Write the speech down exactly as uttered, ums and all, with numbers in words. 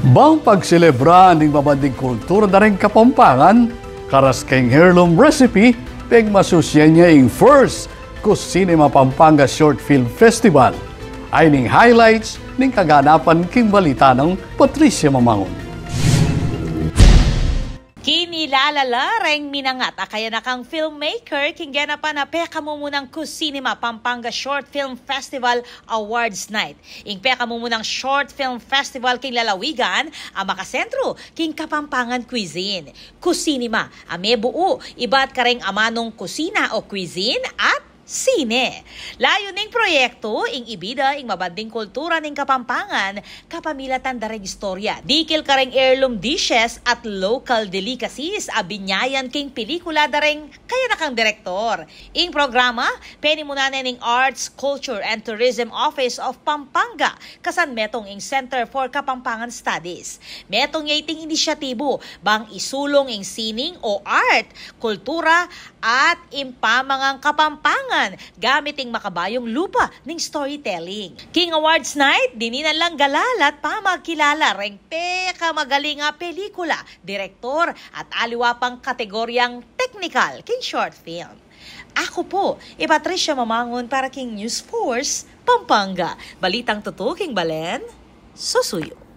Bang pagselebra ning mabanding kultura da ring Kapampangan, karas keng heirloom recipe, pegmasusyan ya ing first Cucinema Pampanga Short Film Festival. Ay ning highlights ning kaganapan king balita nang Patricia Mamangun. Kinilala la reng minangat a kayanakang filmmaker king genapan a pekamumunang Cucinema Pampanga Short Film Festival Awards Night. Ing pekamumunang short film festival king lalawigan a makasentru king Kapampangan cuisine. Cucinema a mebuu ibat kareng amanung kusina o cuisine at sine. Layun ning proyektu ing ibida ing mabanding kultura ning Kapampangan kapamilatan da reng istorya dikil kareng heirloom dishes at local delicacies a binyayan king pelikula da reng kayanakang direktor. Ing programa penimunan ne ning Arts, Culture and Tourism Office of Pampanga kasan metung ing Center for Kapampangan Studies. Metung ya iting inisyatibu bang isulung ing sining o art, kultura at ing pamangan Kapampangan gamit ing makabayung lupa ning storytelling. King awards night, dininan lang galala at pamagkilala reng pekamagaling a pelikula, direktor at aliwa pang kategoryang teknikal king short film. Aku pu i Patricia Mamangun para king News Force Pampanga. Balitang tutu king balen, susuyu.